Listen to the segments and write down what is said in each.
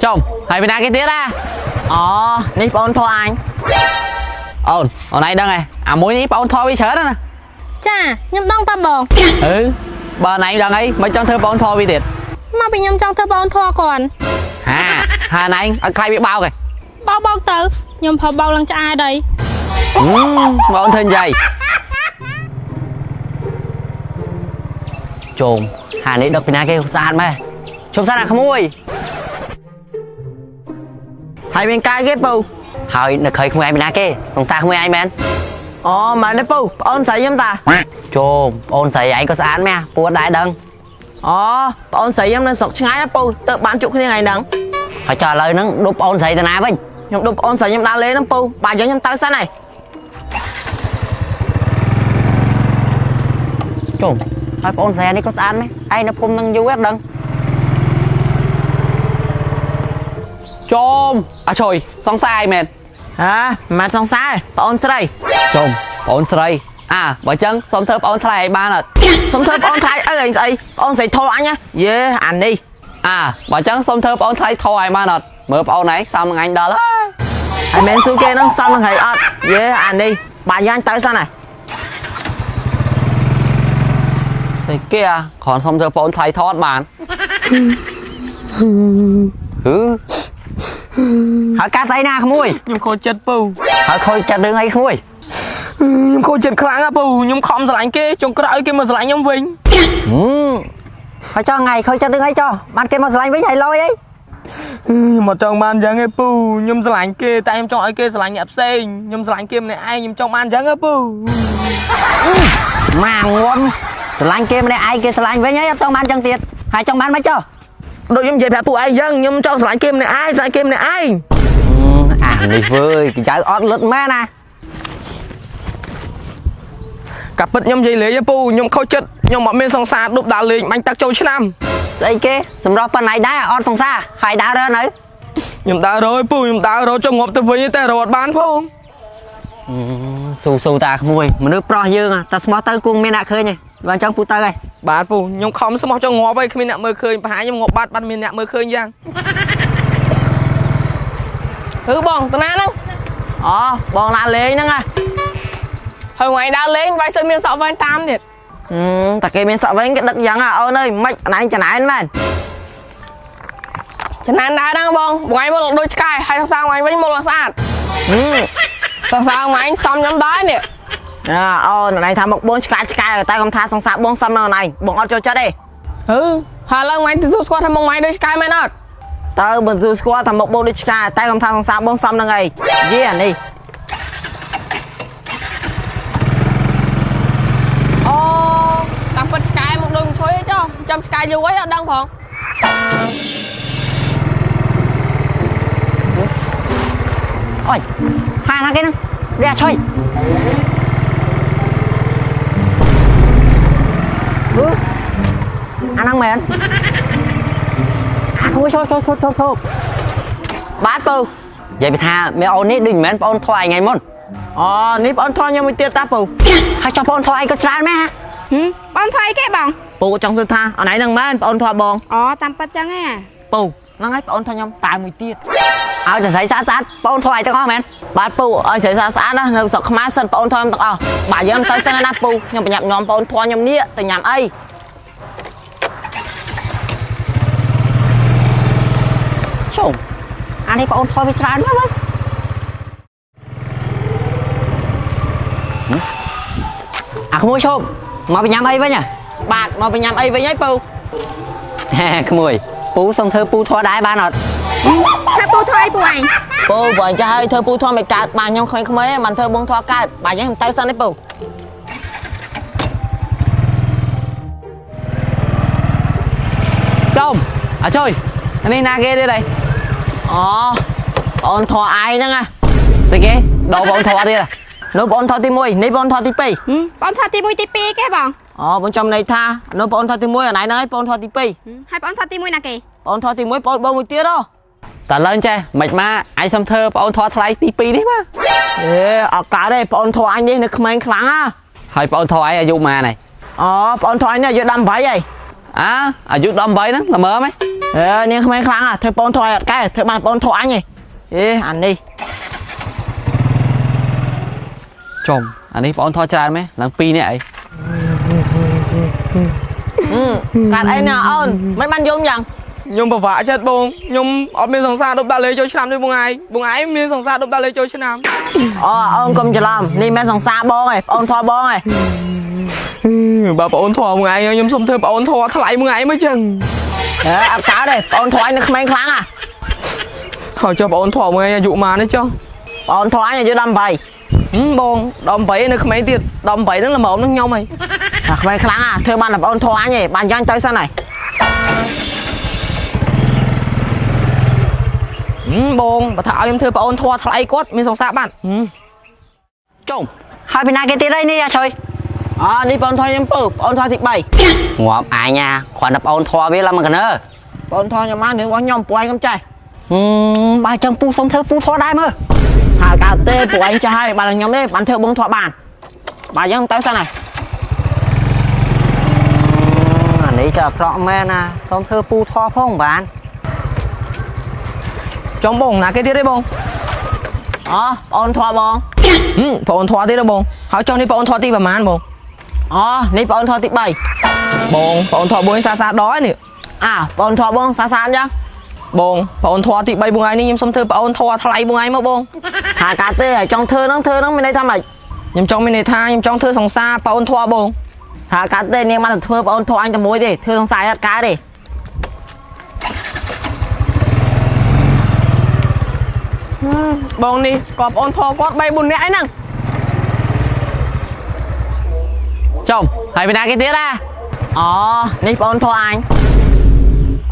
ចំហើយពីណាគេទៀតអា អូនេះបងអូនធေါ်អញ អូនអូនឯងដឹងហ៎អាមួយនេះបងអូនធေါ်វាច្រើនណាស់ណា ចាខ្ញុំដឹងតាបង អឺបើអូនឯងដឹងអីមិនចង់ធ្វើបងអូនធေါ်វាទៀត មកពីខ្ញុំចង់ធ្វើបងធေါ်គាត់ ហាហាអូនឯងអត់ខ្លាចវាបោកទេ បោកបោកទៅខ្ញុំប្រើបោកឡើងឆ្អែតហើយ ហឹមបងអូនធ្វើនិយាយ ជុំហានេះដឹកពីណាគេស្អាតម៉េះជុំសិនអាក្មួយហើយមានកាយគេពូហើយនៅក្រោយក្មួយឯងពីណាគេសង្សារក្មួយឯងមែនអូមែនទេពូប្អូនស្រីខ្ញុំតាជុំប្អូនស្រីឯងក៏ស្អាតម៉េះពូអត់ដែរដឹងអូប្អូនស្រីខ្ញុំនៅស្រុកឆ្ងាយណាពូទៅបានជួបគ្នាថ្ងៃហ្នឹងហើយចុះឥឡូវហ្នឹងដប់ប្អូនស្រីទៅណាវិញខ្ញុំដប់ប្អូនស្រីខ្ញុំដើរលេងហ្នឹងពូបាទយើងខ្ញុំទៅសិនហើយជុំហើយប្អូនស្រីនេះក៏ស្អាតម៉េះឯងនៅភូមិហ្នឹងយូរអត់ដឹង ចំអាជួយសង្សារឯងមែន ហាមិនសង្សារប្អូនស្រី ចំបងអូនស្រីអាបើចឹងសុំធ្វើបងអូនថ្លៃឲ្យបានអត់ សុំធ្វើប្អូនថ្លៃអីអីស្អីប្អូនស្រីធေါ်អញណាយេអានេះ អាបើចឹងសុំធ្វើបងអូនថ្លៃធေါ်ឲ្យបានអត់មើលបងអូនឯងសំនឹងអញដល់ហើយ ហើយមែនស៊ូគេហ្នឹងសំនឹងហីអត់យេអានេះបាទយ៉ាងទៅសិនហើយ ស្អីគេអាគ្រាន់សុំធ្វើបងអូនថ្លៃថតបាន ហឺហើយកាត់ស្អីណាក្មួយ ខ្ញុំខូចចិត្តពូ ហើយខូចចិត្តរឿងអីក្មួយ ខ្ញុំខូចចិត្តខ្លាំងណាស់ពូខ្ញុំខំស្រឡាញ់គេចុងក្រោយគេមកស្រឡាញ់ខ្ញុំវិញ ហឹមហើយចោះថ្ងៃខូចចិត្តរឿងអីចោះបានគេមកស្រឡាញ់វិញហើយលយអី ខ្ញុំអត់ចង់បានអញ្ចឹងទេពូខ្ញុំស្រឡាញ់គេតែខ្ញុំចង់ឲ្យគេស្រឡាញ់អ្នកផ្សេងខ្ញុំស្រឡាញ់គេម្នាក់ឯងខ្ញុំចង់បានអញ្ចឹងហ៎ពូ ម៉ាងំស្រឡាញ់គេម្នាក់ឯងគេស្រឡាញ់វិញហើយអត់ចង់បានចឹងទៀតហើយចង់បានមិនចោះ ដូចខ្ញុំនិយាយប្រាប់ពូឯងអញ្ចឹងខ្ញុំចង់ស្រឡាញ់គេម្នាក់ឯងស្រឡាញ់គេម្នាក់ឯង អានេះវើយកញ្ចៅអត់លុតមែនណា កាពិតខ្ញុំនិយាយលេងទេពូខ្ញុំខូចចិត្តខ្ញុំអត់មានសង្សារដប់ដើរលេងបាញ់ទឹកចូលឆ្នាំ ស្អីគេសម្រាប់ប៉ុណ្ណៃដែរអត់សង្សារហើយដើររើនៅ ខ្ញុំដើររយពូខ្ញុំដើររយចង់ងាប់ទៅវិញទេតែរត់បានផង ស៊ូស៊ូតាក្មួយមនុស្សប្រុសយើងតែស្មោះទៅគង់មានអ្នកឃើញទេបើអញ្ចឹងពូទៅហើយ បាទពូខ្ញុំខំស្មោះចង់ងាប់ហើយគ្មានអ្នកមើលឃើញប្រហែលខ្ញុំងាប់បាត់បាត់មានអ្នកមើលឃើញយ៉ាង ហឺបងតាណាហ្នឹង អូបងឡាលេងហ្នឹងហ่ะ ហើយថ្ងៃដើរលេងវាយសិនមានសក់វែងតាមទៀត តែគេមានសក់វែងគេដឹកយ៉ាងហ่ะអូនអើយមិនអណៃចំណែនមែន ចំណានដើរហ្នឹងបងថ្ងៃមកដូចឆ្កែហើយសង្សារថ្ងៃវិញមកឡើងស្អាតសង្សារថ្ងៃសំខ្ញុំដែរនេះ អាអូនអណៃថាមកបងឆ្កែឆ្កែតែកុំថាសង្សារបងសំនៅអណៃបងអត់ចូលចិត្តទេ ហឺហើយឡើងថ្ងៃទទួលស្គាល់ថាមកថ្ងៃដូចឆ្កែមែនអត់ តើបើទទួលស្គាល់ថាមកបងដូចឆ្កែតែកុំថាសង្សារបងសំនឹងអីយេអានេះ អូតាមពិតឆ្កែមកដូចមិនជួយទេចុះចាំឆ្កែយូរអីអត់ដឹងផង អូយហាណាគេហ្នឹងនេះអាឆុយអាហ្នឹងមែនអាគួយឈប់ឈប់ឈប់ឈប់ឈប់បាទពូនិយាយពីថាមេអូននេះដូចមិនមែនបងអូនថ្វាយថ្ងៃមុនអូនេះបងអូនថ្វាយខ្ញុំមួយទៀតតាពូហើយចុះបងអូនថ្វាយក៏ច្រើនមែនហ่ะ ហឹមបងថ្លៃគេបង ពូចង់សួរថាអនឯងហ្នឹងមែនបងអូនថ្វាយបង អូតាមពិតចឹងឯង ពូហ្នឹងហើយបងអូនថ្វាយខ្ញុំតែមួយទៀតឲ្យតែស្រីស្អាតស្អាតបងអូនថ្វាយទាំងអស់មែនបាទពូឲ្យស្រីស្អាតស្អាតណានៅស្រុកខ្មែរសិនបងអូនថ្វាយខ្ញុំទាំងអស់បាទយើងទៅសិនណាពូខ្ញុំប្រញាប់ញ៉ាំបងអូនថ្វាយខ្ញុំនេះទៅញ៉ាំអីជុំអានេះបងអូនថ្វាយវាច្រើនណាស់វិញអាក្មួយឈប់មកពីញ៉ាំអីវិញបាទមកពីញ៉ាំអីវិញហីពូ ក្មួយពូសុំធ្វើពូធေါ်ដែរបានអត់ ថាពូថ្លៃពូឯង ពូបើអញ្ចឹងហើយធ្វើពូធေါ်មិនកើតបាទខ្ញុំក្មេងៗហ្នឹងបានធ្វើបងធေါ်កើតបាទអញ្ចឹងខ្ញុំទៅសិនទេពូ ចំអាជួយអានេះណាគេទៀតហី អូបងអូនធေါ်ឯងហ្នឹងណា ស្អីគេដោបងអូនធေါ်ទៀតហ៎ នោះបងអូនធေါ်ទី1នេះបងអូនធေါ်ទី2 ហឹមបងថ្លៃទី1ទី2គេបង អូបងចំន័យថានោះបងអូនធေါ်ទី1អាណៃហ្នឹងហើយបងអូនធေါ်ទី2 ហឹមហើយបងថ្លៃទី1ណាគេ បងអូនធေါ်ទី1បងអូនបងមួយទៀតហ៎ តើឡើងចេះមិនមកអញសុំធ្វើបងអូនធေါ်ថ្លៃទី2នេះមក អេអត់កើតទេបងអូនធေါ်អញនេះនៅក្មេងខ្លាំងណា ហើយបងអូនធေါ်ឯងអាយុប៉ុន្មានហើយ អូបងអូនធေါ်អញនេះអាយុ18ហើយ អាអាយុ18ហ្នឹងល្មមហ៎ អេនាងក្មេងខ្លាំងហ่ะធ្វើបងធေါ်អត់កែធ្វើបានបងធေါ်អញឯងអេអានេះ ចំអានេះបងអូនថតច្រើនមែនឡើង2នាក់អី កាត់អីណាអូនមិនបានយំយ៉ាង ខ្ញុំពិបាកចិត្តបងខ្ញុំអត់មានសង្សារដប់ដាក់លេចូលឆ្នាំទេបងឯងបងឯងមានសង្សារដប់ដាក់លេចូលឆ្នាំ អូអូនកុំច្រឡំនេះមិនសង្សារបងឯងបងធေါ်បងឯង បើបងអូនធေါ်បងឯងខ្ញុំសុំធ្វើបងអូនធေါ်ថ្លៃបងឯងមកចឹង អេអត់កើតទេបងធေါ်អញនៅក្មេងខ្លាំងហ่ะ ហើយចុះបងអូនធေါ်បងឯងអាយុម៉ានទេចុះ បងធေါ်អញអាយុ18 ហឹមបង18នៅក្មេងទៀត18ហ្នឹងល្មមហ្នឹងខ្ញុំហី អាក្មេងខ្លាំងហ่ะធ្វើបានតែបងធေါ်អញឯងបានយ៉ាងទៅសិនហើយ ហឹមបងបើថាឲ្យខ្ញុំធ្វើបងអូនធေါ်ថ្លៃគាត់មានសង្សារបាត់ហឹម ចុំហើយពីណាគេទៀតអីនេះអាឆុយ អូនេះបងធေါ်ខ្ញុំពើបងធေါ်ទី3 ងាប់អញណាគ្រាន់តែប្អូនធေါ်វាឡើងមកកណើ បងធေါ်ខ្ញុំបានរឿងរបស់ខ្ញុំពួកឯងកុំចេះ ហឹមបើចឹងពូសុំធ្វើពូធေါ်ដែរមើល ថាកើតទេពួកឯងចេះហើយបានខ្ញុំទេបានធ្វើបងធေါ်បានបាទយ៉ាងទៅសិនហើយ អានេះចើអាក្រក់មែនណាសុំធ្វើពូធေါ်ផងបាន ចុំបងណាគេទៀតទេបង អូបងធေါ်បង ហឹមបងអូនធေါ်ទៀតទេបងហើយចុះនេះបងអូនធေါ်ទីប្រហែលបង អូនេះបងធေါ်ទី3 បងបងអូនធေါ်បងសាសាដល់ហើយនេះ អើបងធေါ်បងសាសាអញ្ចឹង បងបងអូនធေါ်ទី3បងឯងនេះខ្ញុំសុំធ្វើបងអូនធေါ်ថ្លៃបងឯងមកបង ថាកើតទេហើយចង់ធ្វើហ្នឹងធ្វើហ្នឹងមានន័យថាម៉េច ខ្ញុំចង់មានន័យថាខ្ញុំចង់ធ្វើសង្សារបងអូនធေါ်បង ថាកើតទេនាងបានតែធ្វើបងធေါ်អញតែមួយទេធ្វើសង្ស័យអត់កើតទេ បងនេះក៏បងធေါ်គាត់3 4នាក់អីហ្នឹង ចំហើយពីណាគេទៀតអា អូនេះបងធေါ်អញ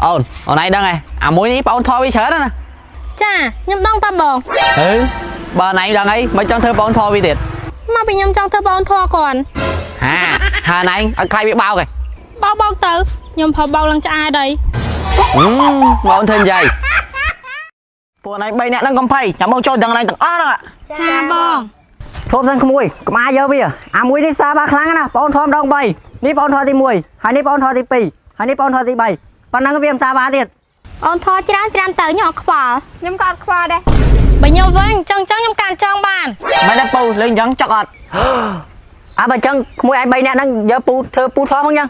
អូនអូនឯងដឹងហ៎អាមួយនេះបងអូនថតវាច្រើនណាស់ណា ចាខ្ញុំដឹងតាបង ហឺបើអូនឯងដឹងអីមិនចង់ធ្វើបងអូនថតវាទៀត មកពីខ្ញុំចង់ធ្វើបងធေါ်គាត់ ហាហាអូនឯងអត់ខ្លាចវាបោកទេ បោកបោកទៅខ្ញុំប្របោកឡើងឆ្អែតអី ហឹមបងអូនធ្វើនិយាយ ពួកឯង3នាក់ហ្នឹងកំភៃចាំមកចូលដឹងឯងទាំងអស់ហ្នឹង ចាបង ធប់សិនក្មួយកុំអាយកវាអាមួយនេះសាបាខ្លាំងណាស់បងអូនធေါ်ម្ដង3នេះបងអូនធေါ်ទី1ហើយនេះបងអូនធေါ်ទី2ហើយនេះបងអូនធေါ်ទី3ប៉ុណ្ណឹងវាមិនសាបាទៀត អូនធေါ်ច្រើនច្រើនទៅខ្ញុំអត់ខ្វល់ ខ្ញុំក៏អត់ខ្វល់ដែរ បើខ្ញុំវិញចង់ចង់ខ្ញុំកាន់ចង់បាន មិនដែរពូលេងអញ្ចឹងចុកអត់ អើបើចឹងក្មួយឯង3នាក់ហ្នឹងយកពូធ្វើពូធေါ်មកចឹង